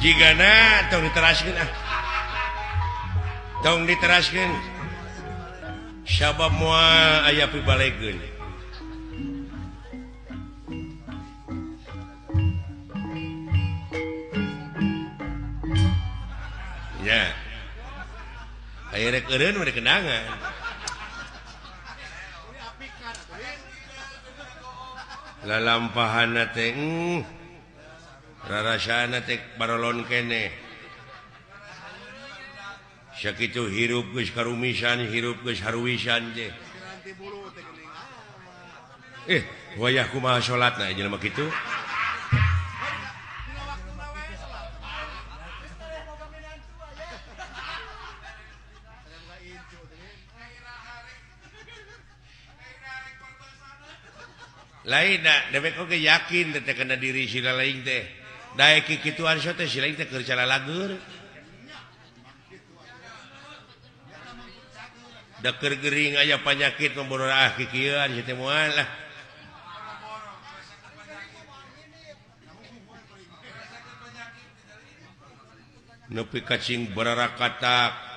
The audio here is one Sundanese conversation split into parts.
Jigana tong diteraskeun ah. Tong diteraskeun. Sabab moal aya pibalegeun. Nya. Aya rek eureun mah kenangan. Lalampahanna teh rarasana teh barolon keneh. Sakitu hirup geus karumisan, hirup geus haruwisan teh. Wayah kumaha salatna jelema kitu? Lain da dewek oge yakin teh kana diri sila lain teh. Daek kikituan so teh sila teh keur calalagur. Da keur gering aya panyakit membororah kikieuan si teh moal lah. Nepi kacing bararakatak.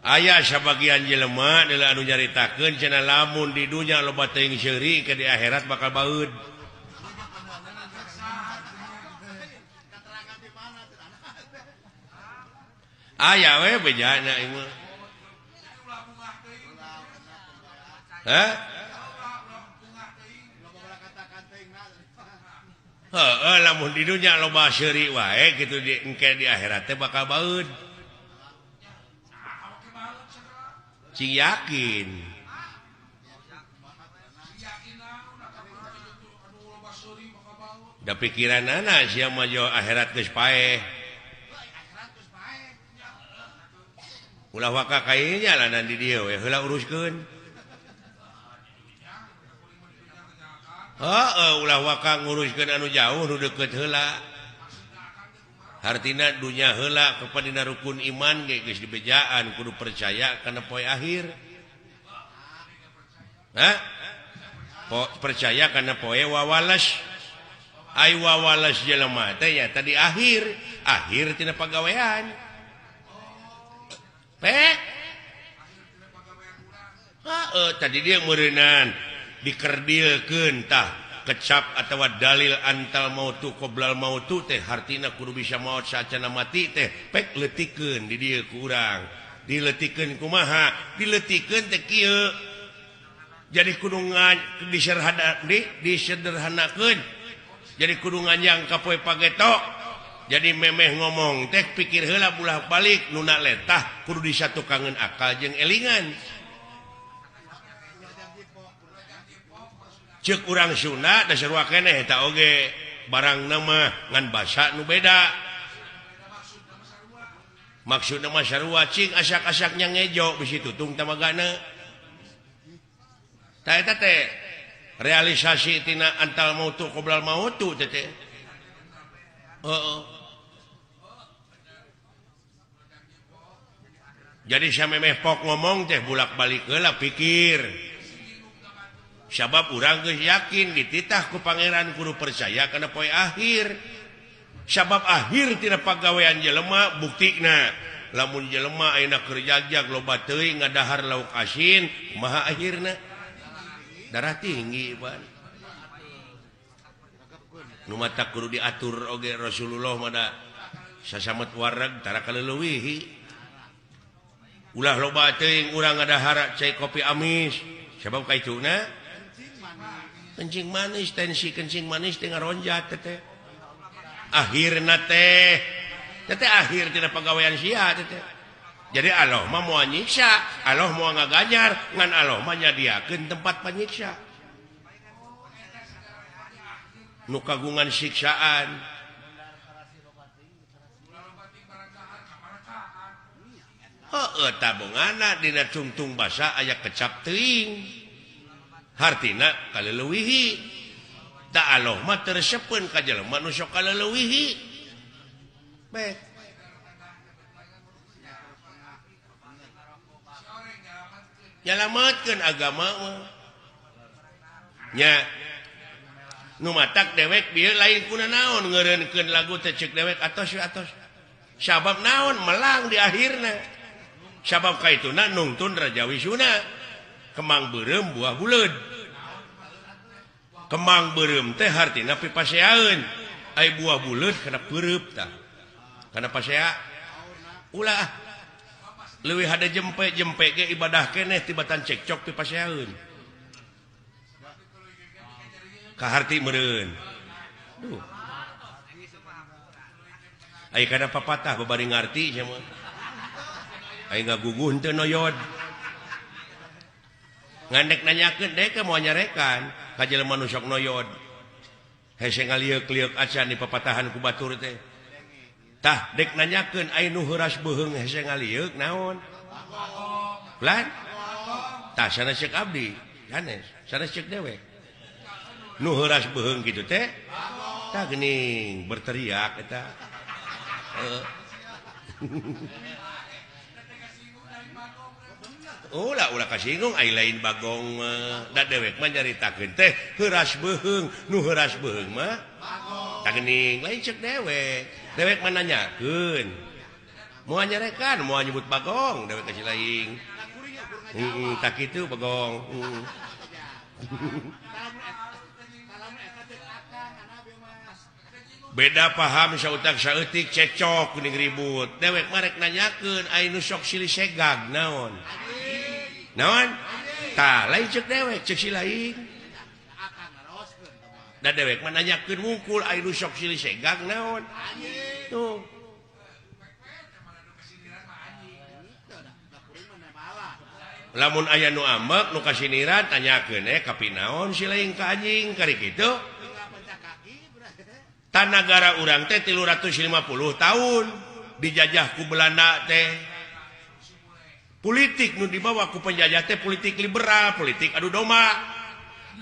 Aya sabagian jelema deuleu anu nyaritakeun cenah lamun di dunya loba teuing seuri ke di akhirat bakal baeud. Aya we bejana ieu mah. Hah? Heeh, lamun di dunya loba seuri wae kitu di engke di akhirat teh bakal baeud. Cing yakin. Da pikiranana sia mah jo akhirat geus paeh. Ulah waka kae jalanan di dieu we heula uruskeun. Heeh, ulah waka nguruskeun anu jauh nu deukeut heula. Hartina dunya heula kepadina rukun iman ge geus dibejaan kudu percaya kana poe akhir. Hah? Percaya kana poe wawales. Ai wawales jelema teh nya tadi akhir, akhir tina pagawean. Pek. Heeh, tadi dia meureunan dikerdilkeun tah. Kecap atawa dalil antal mautu qoblal mautu teh hartina kudu bisa maot saacana mati teh pek leutikeun di dieu ku urang dileutikeun kumaha dileutikeun teh kieu jadi kudu disederhanakeun jadi kudu nganjang ka poe pageto jadi memeh ngomong teh pikir heula bulah balik nu na letah kudu disatukangeun akal jeung elingan. Cek urang Sunda dasar keneh eta oge barang nama ngan basa nu beda maksudna mah sarua cing asak-asaknya ngejo bisi tutung tamagana tah eta teh realisasi tina antal mautu qoblal mautu teh teh heeh. Jadi samemeh pok ngomong teh bulak-balik heula pikir. Sabab urang geus yakin dititah ku pangeran kudu percaya kana poe akhir. Sabab akhir tina pagawean jelema buktina lamun jelema ayeuna keur jagjag loba teuing ngadahar lauk asin kumaha akhirna darah tinggi ban. Nu mata kudu diatur oge Rasulullah mah da sasamet wareg tara kaleuwihi. Ulah loba teuing urang ngadahar cai kopi amis sabab kaituna kencing manis, tensi kencing manis teh ngaronjat teh. Akhirna teh teh akhir tina pagawean sia teh. Jadi Allah mah moal nyiksa, Allah moal ngaganjar, ngan Allah mah nyadiakeun tempat panyiksa. Nu kagungan siksaan. Heueuh tabungana dina tungtung basa aya kecap teuing. Hartina kaleuwihi Da Allah mah teu resepeun ka jelema nu sok kaleuwihi. Baik. Nyalametkeun agama mah. Nya nu matak dewek bieu lain kuna naon ngeureunkeun lagu teh ceuk dewek atos we atos. Sabab naon melang di akhirna. Sabab kaituna nungtun Raja Wisuna. Kemang beureum buah buleud. Kemang beureum teh hartina pipaseaeun. Ai buah buleud kana peureup tah. Kana pasea ulah leuwih hade jempe-jempe ge ibadah keneh tibatan cekcok pipaseaeun. Kaharti meureun. Duh. Ai kana papatah babari ngarti sia mah. Ai ngaguguh henteu noyod. Ngandek nanyakeun dek moal nyarekan ka jelema nu sok noyod. Hese ngalieuk-lieuk acan di papatahan ku batur teh. Tah dek nanyakeun ai nu heuras beuheung hese ngalieuk naon? Lan? Tah sanes ceuk abdi, sanes, sanes ceuk dewek. Nu heuras beuheung kitu teh? Tah geuning berteriak eta. Ulah ulah kasinggung ai lain bagong da dewek mah nyaritakeun teh heuras beuheung, nu heuras beuheung mah tah geuning lain ceuk dewek. Dewek mah nanyakeun. Moal nyarekan, moal nyebut bagong, dewek ka si lain. Heeh, tah kitu bagong. Beda paham sautak saeutik cecok kuning ribut. Dewek mah rek nanyakeun ai nu sok silih segag naon. Naon? Tah lain ceuk dewek, ceuk si lain. Da dewek mah nanyakeun wungkul ai nu sok silih segag naon. Tuh. Lamun aya nu ambek nu kasiniran tanyakeun kapinaon si lain ka anjing kari kitu. Tanagara urang teh 350 tahun dijajah ku Belanda teh. Politik nu dibawa ku penjajah teh politik liberal, politik adu domba.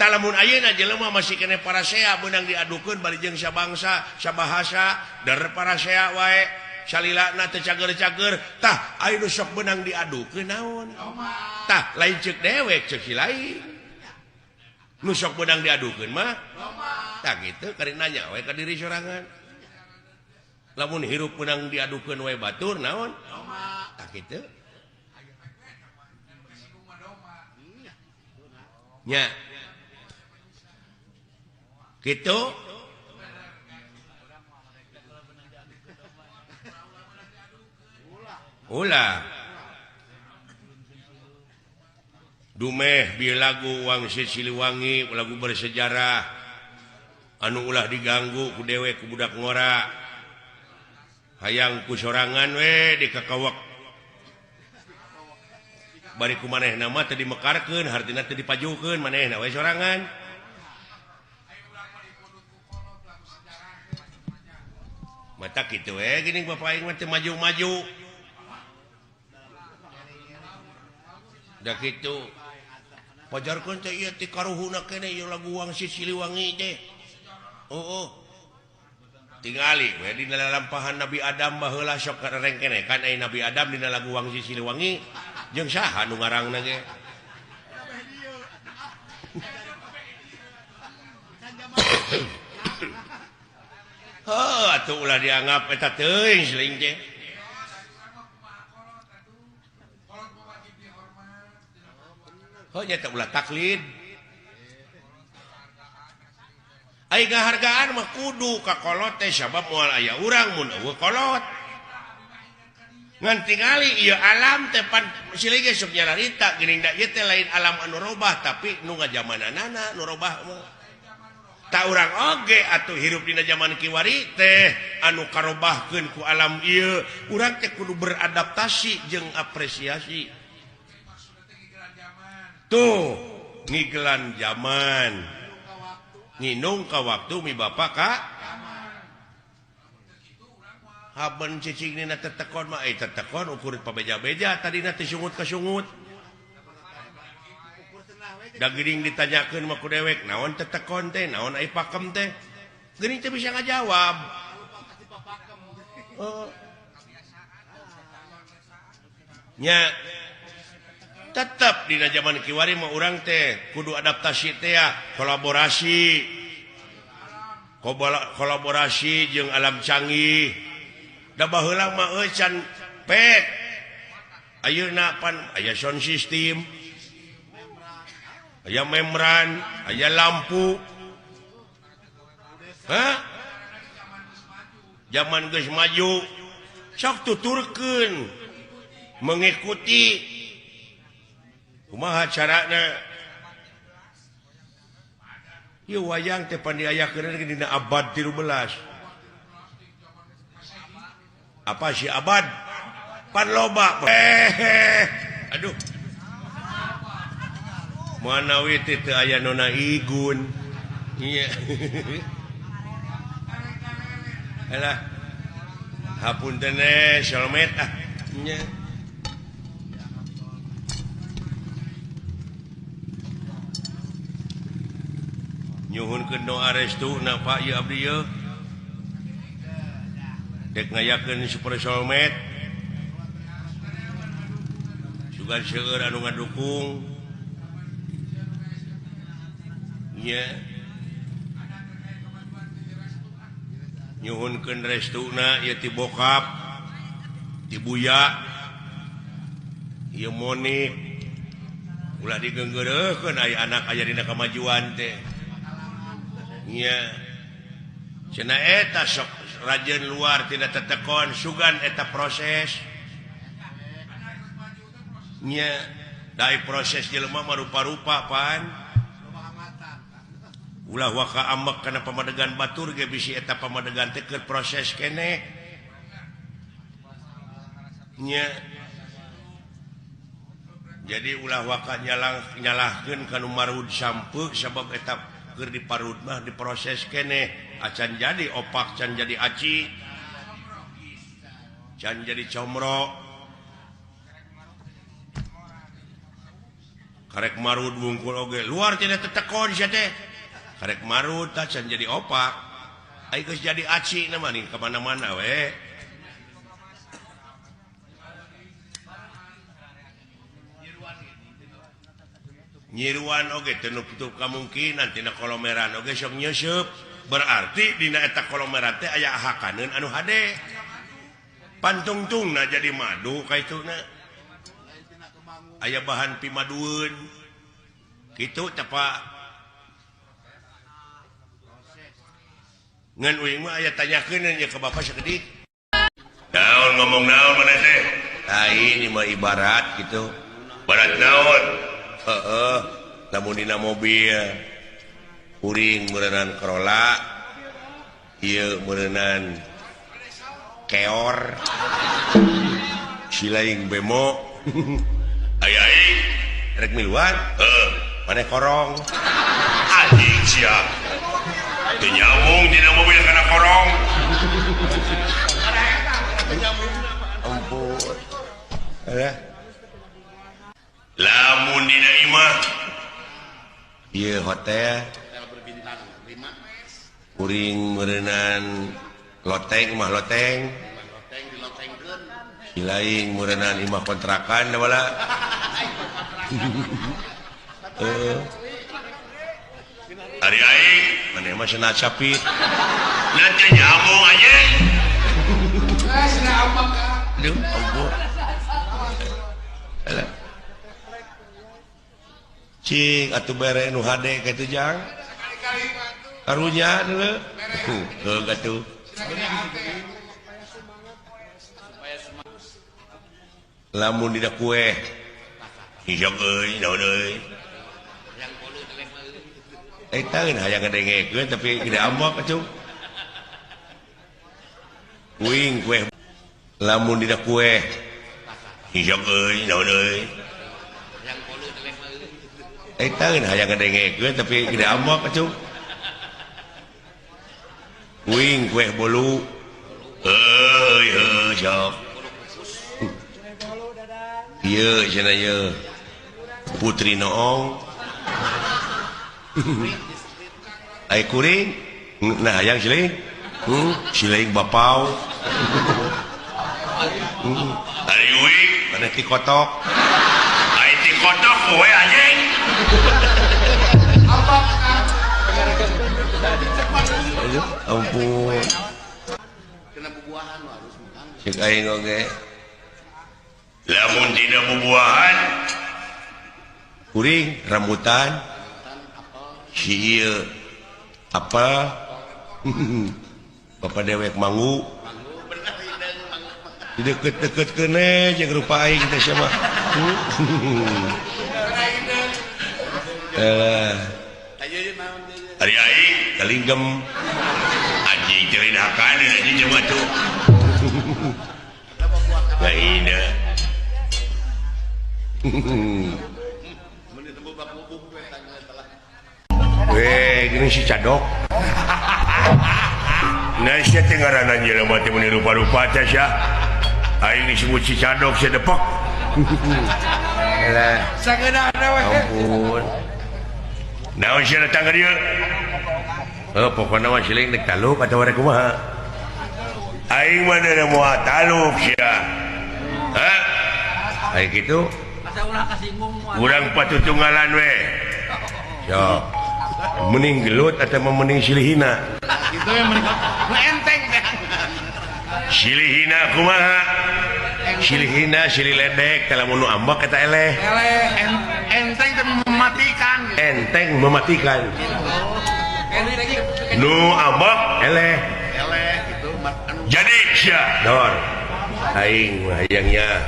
Tah lamun ayeuna jelema masih keneh parasea beunang diadukeun bari jeung sabangsa, sabahasa, der parasea wae, salilana teu cager-cager. Tah aya nu sok beunang diadukeun naon? Tah lain ceuk dewek, ceuk si lain. Nu sok beunang diadukeun mah tah kitu kari nanya we ka diri sorangan. Lamun hirup beunang diadukeun wae batur naon? Tah kitu. Nya. Kitu. Ulah. Dumeh bieu lagu Wangsit Siliwangi, lagu bersejarah. Anu ulah diganggu ku dewek ku budak ngora. Hayang ku sorangan we dikakawak. Bari ku manehna mah teu dimekarkeun, hartina teu dipajukeun, manehna we sorangan. Mata kitu we geuning bapak aing mah teu maju-maju. Da kitu. Pajarkeun teh ieu ti karuhuna keneh ieu lagu Wangsit Siliwangi teh. Oh, tingali we dina lalampahan Nabi Adam baheula sok rengkene kan ai Nabi Adam dina lagu Wangsit Siliwangi jeung saha nu ngarangna ge. Heuh atuh ulah dianggap eta teuing siling teh. Heuh nya teh ulah taklid. Ai ngahargaan mah kudu ka kolot teh sabab moal aya urang mun eueuh kolot. Ngan tingali ieu alam teh pan silih ge sok nyararita geuning da ieu teh lain alam anu robah tapi nu ngajamananana nu robah mah. Ta urang oge atuh hirup dina jaman kiwari teh anu karobahkeun ku alam ieu, urang teh kudu beradaptasi jeung apresiasi. Tuh, ngigelan jaman. Nginung ka waktu mi bapak ka haben cicing dina tetekon mah tetekon ukur pabeja-beja tadina teh sungut ka sungut. Da geuning ditanyakeun mah ku dewek naon tetekon teh naon ai pakem teh. Geuning teh bisa ngajawab. Oh. Nya tetep dina zaman kiwari mah urang teh kudu adaptasi teh ya, kolaborasi. Kolaborasi jeung alam canggih. Da baheula mah euy can pek. Ayeuna pan aya sound system. Aya membran, aya lampu. Hah? Zaman geus maju sok tuturkeun mengikuti kumaha carana. Ieu wayang teh pan diayakeun dina abad 13. Apa sih abad? Pan loba. Aduh. Manawi teh teu aya nona igun. Iya. Alah. Hapunten solmet ah. Nya. Nyuhunkeun doa restu na Pak ieu abdi ieu. Dek ngayakeun super solmet. Sugan seueur anu ngadukung. Nya. Nyuhunkeun restuna ieu ti bokap, ti buya, ieu Monik. Ulah digeunggeureukeun aya anak aya dina kamajuan teh. Nya. Cenah eta sok rajin luar tidak tetekon sugan eta proses. Nya, dai proses jelema mah rupa-rupa pan. Ulah waka ambek kana pamadegan batur ge bisi eta pamadegan teh keur proses keneh. Nya. Jadi ulah waka nyalahkeun ka nu marud sampeuk sabab eta keur diparud mah diproses keneh acan jadi opak can jadi aci can jadi comro karek marud wungkul oge luar tidak tetekon sia teh karek marud tah can jadi opak ai geus jadi aci na mah nih ka mana-mana we. Nyiruan oge teu nutup kamungkinan tina kolomeran oge sok nyeuseub berarti dina eta kolomeran teh aya hakaneun anu hade pantungtungna jadi madu kaituna aya bahan pimadueun kitu teh Pak. Ngan uing mah aya tanyakeun nya ka bapak sakedik naon ngomong naon maneh teh tah ini mah ibarat kitu barat naon. Heeh, lamun dina mobil kuring meureunan Corolla, ieu meureunan keor, silaing bemo. Aya aing rek miluan, heuh, maneh korong. Anjing sia. Teu nyambung dina mobil kana korong. Ampun. Alah. Lamun dina imah ieu hotel kuring meureunan loteng imah loteng silaing meureunan imah kontrakan da wala. Ari aing maneh mah cenah capit nanti nyambung anjing. Aduh ampun. Alah. Cing atuh bere nu hade kitu jang. Karunya deuleu. Heuh atuh. Lamun dina kue. Hijau euy naon euy. Eta geun hayang ngadengekeun tapi gede ambek atuh. Kuing kue. Lamun dina kue. Hijau euy naon euy. Eta geun hayang ngadengekeun tapi gede ambek atuh. Kuing kue bolu. Heuy heuh sok. Ieu cenah ieu. Putri Noong. Ai kuring nah hayang siling. Siling bapau. Ari uing maneh ti kotok. Ai ti kotok we anjing. Ampun. Kena bubuahan harus makan. Cek aing oge. Lamun tidak bubuahan kuring rambutan si ieu apel bapak dewek manggu di deket-deket kene jeung rupa aing teh sia mah. Ari aing kalinggem anjing teh lain hakana anjing jelema tuh. Lain. Weh, gini si cadok. Nah, sia teh ngaranna jelema teh meuni rupa-rupa teh sia. Aing disebut si cadok sia depok. Elah. Sageunahna we. Ampun. Naon sia datang ka dieu? Heuh, pokona mah siling dek taluk atawa rek kumaha. Aing mah da moal taluk sia. Hah? Aing kitu. Urang patutunggalan we. Sok. Mending gelut atau mending silihina? Itu yang mending enteng teh. Silihina kumaha? Silihina silih ledek teh lamun nu ambek eta eleh. Eleh enteng teh mematikan. Enteng mematikan. Nu ambek eleh. Eleh gitu. Jadi sia dor. Aing mah hayangnya.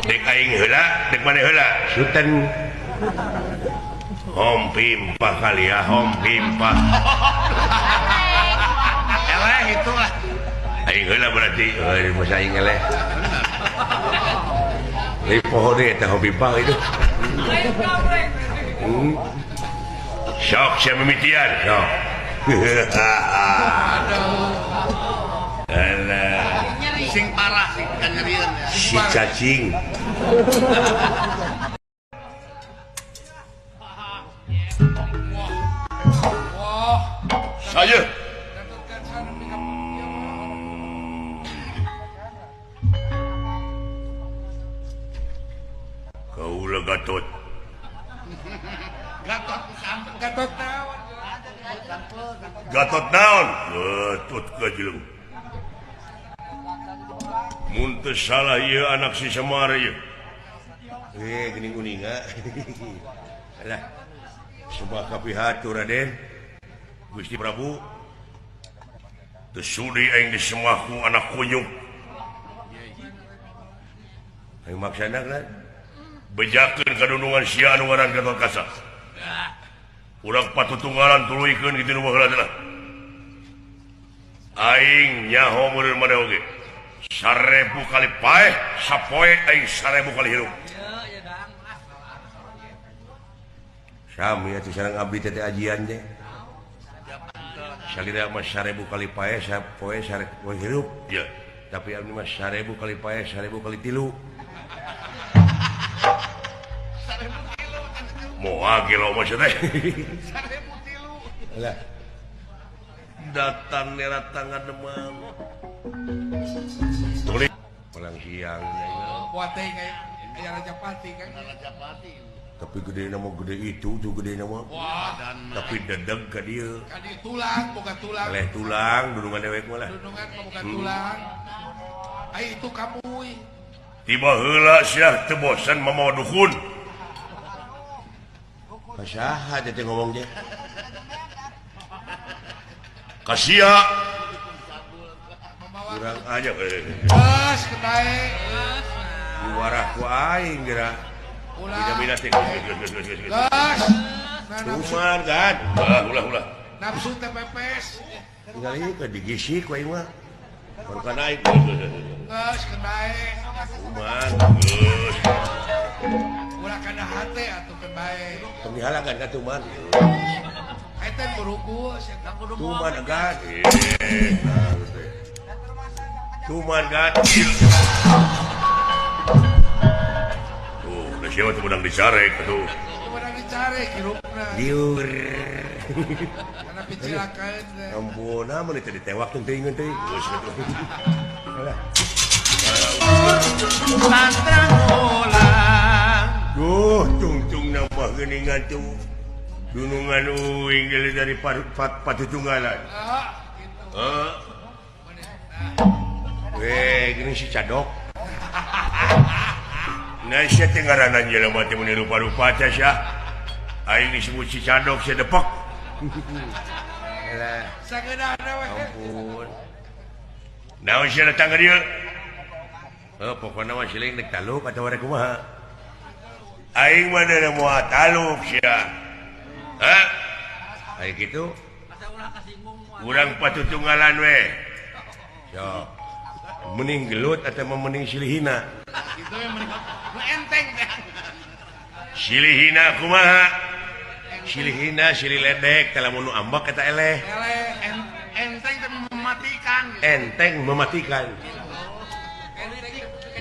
Dek aing heula, dek maneh heula. Suten. Hom pimpah kali ya, hom pimpah. Eleh itu lah. Aing heula berarti, euy masa aing eleh. Deui poho deui eta hom pimpah itu. Sok sia mimitian, sok. Alah. Sing parah sing kanyerian ya. Si cacing. Saya. Kaula Gatot. Gatot Gatot naon? Gatot naon? Gatot kajeleng. Mun teu salah ieu anak si Semar ieu. Geuning uninga. Alah. Subah kapihatur Raden. Gusti Prabu. Teu sudi aing disemah ku anak kunyuk. Aing maksana kan? Bejakeun kadundungan sia anu ngaran Gatot Kaca. Urang patutunggalan tuluykeun kitu nu baheula teh. Aing nyaho meureun maneh oge. 1000 kali paeh, sapoe aing 1000 kali hirup. Sami atuh sareng abdi teh ajian teh. Salira mah 1000 kali paeh, sapoe 1000 hirup. Ya, tapi abdi mah 1000 kali paeh, 1000 kali tilu. Moal gelo mah teh. 1000 tilu. Lah. Datang neratangan demam. Tulis pulang siang. Kuate kayak Raja Pati kan. Raja Pati. Tapi gede nama gede itu tuh gede nama. Wah, tapi dedeg ka dieu. Ka dieu tulang, boga tulang. Eleh tulang, dudungan dewek mah lah. Dudungan boga tulang. Ai itu kamuy. Tiba heula sia teu bosan mamawa dukun. Ka saha teh ngomong teh? Ka sia. Kurang aja. Geus kedae. Diwarah ku aing geura. Bida-bida teh geus. Geus. Tuman kan. Ulah ulah. Nafsu teh pepes. Tinggal ieu ke digisik ku aing mah. Baru naik. Geus kedae. Tuman geus. Ulah kana hate atuh keun bae. Tong dihalakan ka tuman. Eta buruku sia kudu tuman agan. Tuman kan. Tuh, sia teh menang dicarek atuh. Menang dicarek hirupna. Liur. Karena picilakaeun teh. Ampun, mun teh ditewak teuing teuing. Geus atuh. Alah. Duh, tungtung nambah geuningan tuh. Dunungan uing dari patutunggalan. Heeh. Weh, gini si cadok. Nah, sia teh ngaranan jelema teh meuni rupa-rupa teh sia. Aing disebut si cadok sia depok. Alah. Sageunahna we. Ampun. Naon sia datang ka dieu? Heuh, pokona mah siling deuk taluk atawa rek kumaha. Aing mah da moal taluk sia. Hah? Aing kitu. Urang patutunggalan we. Sok. Mending gelut atau mending silihina? Itu yang mending enteng teh. Silihina kumaha? Silihina silih ledek teh lamun nu ambek eta eleh. Eleh enteng teh mematikan. Enteng mematikan.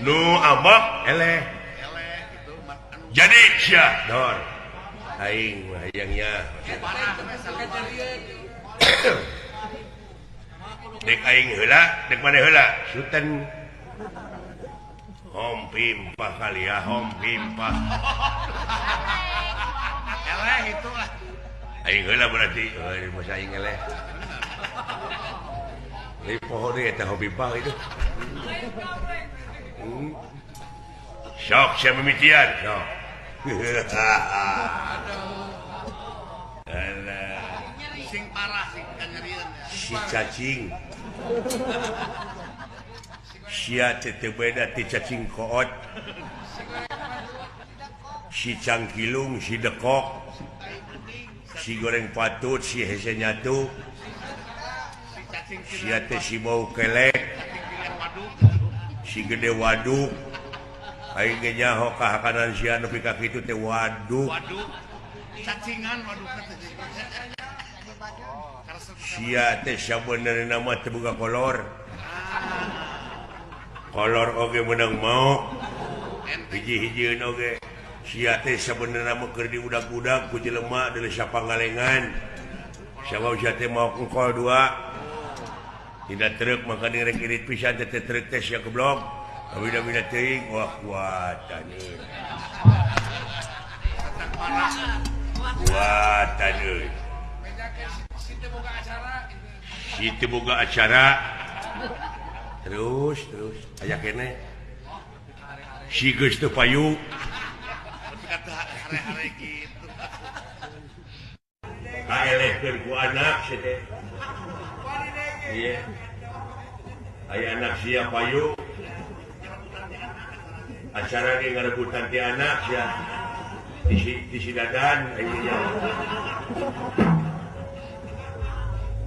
Nu ambek eleh. Eleh gitu. Jadi sia dor. Aing mah hayangnya. Dek aing heula, dek maneh heula? Suten. Hom pimpah kali ya, hom pimpah. Eleh itu lah. Aing heula berarti, euy masa aing eleh. Deui poho deui eta hom pimpah itu. Sok sia mimitian, sok. Alah. Sing parah sing kanyerian. Si cacing. Sia teh teu beda ti cacing koot. Si cangkilung, si dekok. Si goreng patut, si hese nyatu. Sia teh si bau kelek. Si gede waduk. Aing ge nyaho kahakanan sia nepi ka kitu teh waduk. Waduk. Cacingan waduk teh. Sia teh sabenerna mah teu boga kolor. Kolor oge meunang maok. Hiji-hijieun oge. Sia teh sabenerna mah keur diudag-udag ku jelema deuleu sapangalengan. Sabab sia teh maok engkol dua. Tidak truk maka direk irit pisan teh truk teh sia goblok. Bida-bida teuing wah kuatan euy. Kuatan euy. Si teu boga acara. Terus terus aya keneh. Si geus teu payu. Hare-hare kitu. Kaelehkeun ku anak sia teh. Iya. Aya anak sia payu. Acara ge ngarebutan ti anak sia. Di si dadan ayeuna.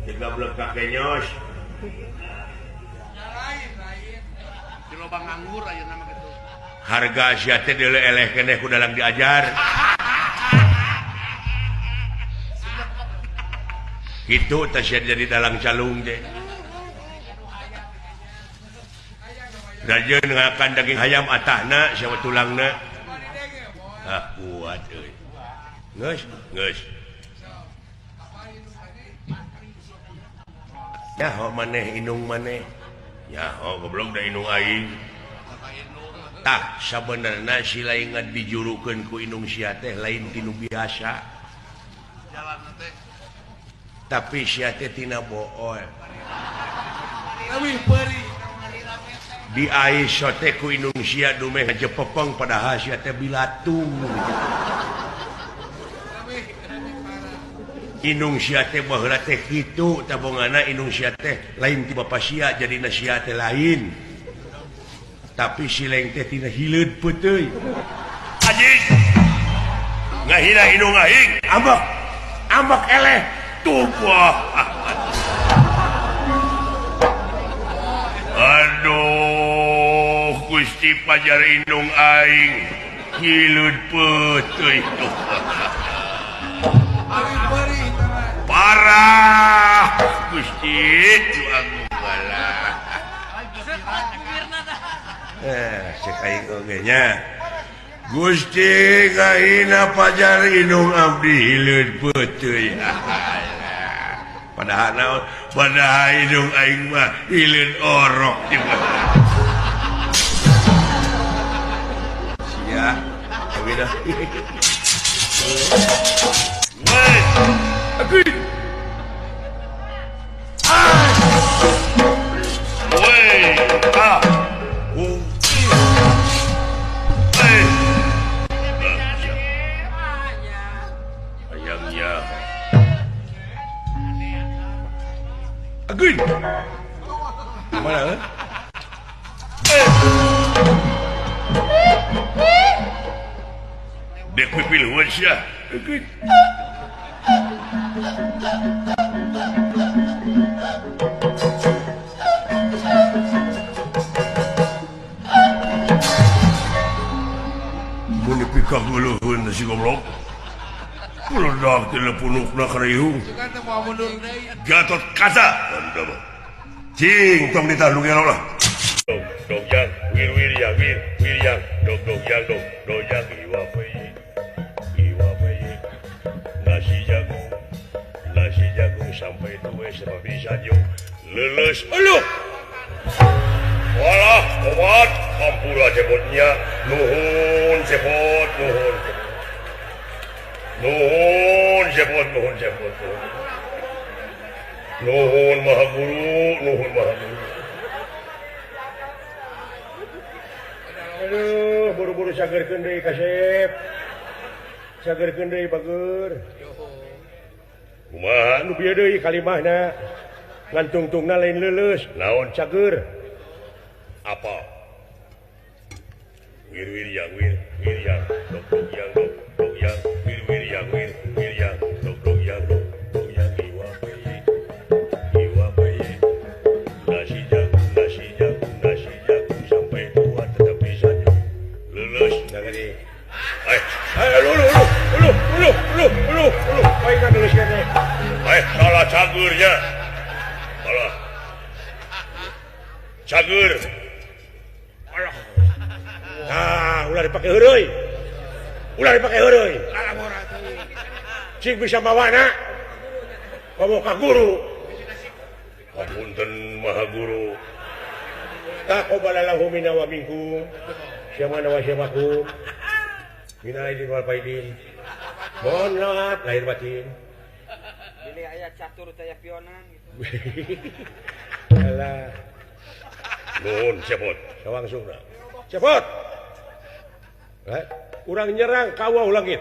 Digablek ka kenyos. Lain-lain. Di loba nganggur ayeuna mah kitu. Harga sia teh deuleu eleh keneh ku dalang diajar. Kitu teh sia jadi dalang calung teh. Rajeun ngakan daging hayam atahna sia tulangna. Ah kuat euy. Geus, geus. Nyaho maneh indung maneh. Nyaho goblok da indung aing. Tah sabenerna si lain dijurukeun ku indung sia teh lain ti nu biasa. Tapi sia teh tina bool. Leuwih peurih. Di ais teh ku indung sia dumeh ngajepepeng padahal sia teh bilatung. Indung sia teh baheula teh kitu tabongana indung sia teh lain ti bapa sia jadina sia teh lain. Tapi si leng teh tina hileud peuteui. Anjing. Ngahina indung aing, ambek. Ambek eleh. Tuh. Aduh, Gusti Pajar indung aing hileud peuteui tuh. Parah Gusti tu agung bala. Cek aing oge nya. Gusti kahina pajar indung abdi hileud peuteui. Padahal naon? Padahal indung aing mah hileud orok. Sia, beda. Woi. Aku. Woi. Ah. Agun. Mana? Dek pipil sia. Agun. Mun dipikaguluheun si goblok. Meledak teleponukna kana ihung. Gatot Kaca. Cing tong ditah nu gelo lah. Dog yang wir wir yang wir wir yang dog dog yang dog dog yang iwa pei iwa pei nasi jagung sampai tuwe sebab bisa jauh lulus uluh walah kuat hampura cepotnya nuhun cepot nuhun nuhun cepot nuhun cepot nuhun maha guru nuhun maha guru. Aduh, buru-buru sagerkeun deui kasep. Sagerkeun deui bager. Kumaha nu bieu deui kalimahna? Ngan tungtungna lain leuleus, naon cager? Apa? Wir wir yang wir wir yang dog dog yang dog dog yang wir wir yang wir wir yang dog dog yang dog dog yang iwa pei iwa pei nasi jagung nasi jagung nasi jagung sampai tua tetap bisa lulus tadi. Eh, lu lu lu lu lu lu lu baik kan lulus kan? Eh, salah cagurnya. Salah. Cagur. Alah. Nah, ulah dipake heureuy. Ulah dipake heureuy. Cing bisa mawana. Komo ka guru. Hapunten maha guru. Taqabbalallahu minna wa minkum. Syamana wa syamakum. Minal aidin wal faidin. Mohon maaf lahir batin. Ini aya catur taya pionan gitu. Alah. Nuhun cepot. Sawangsungna. Cepot. Urang nyerang ka wau langit.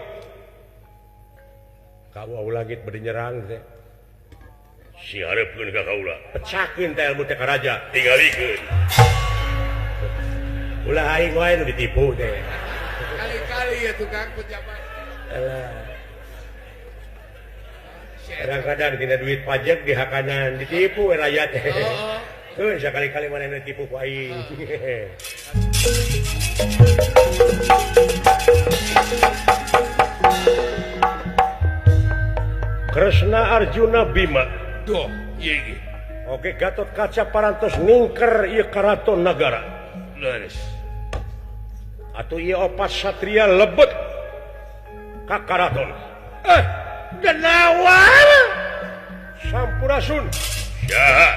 Ka wau langit bade nyerang teh. Si hareupeun ka kaula. Pecahkeun teh ilmu teh ka raja, tingalikeun. Ulah aing wae nu ditipu teh. Kali-kali ya tukang pejabat. Alah. Kadang-kadang tina duit pajak di hakanan ditipu we rakyat teh. Heuh, sakali-kali manehna ditipu ku aing. Kresna Arjuna Bima. Duh, ieu ge. Oke, Gatot Kaca parantos ningker ieu karaton nagara. Leres. Atuh ieu opat satria lebet ka karaton. Denawa. Sampurasun. Saha?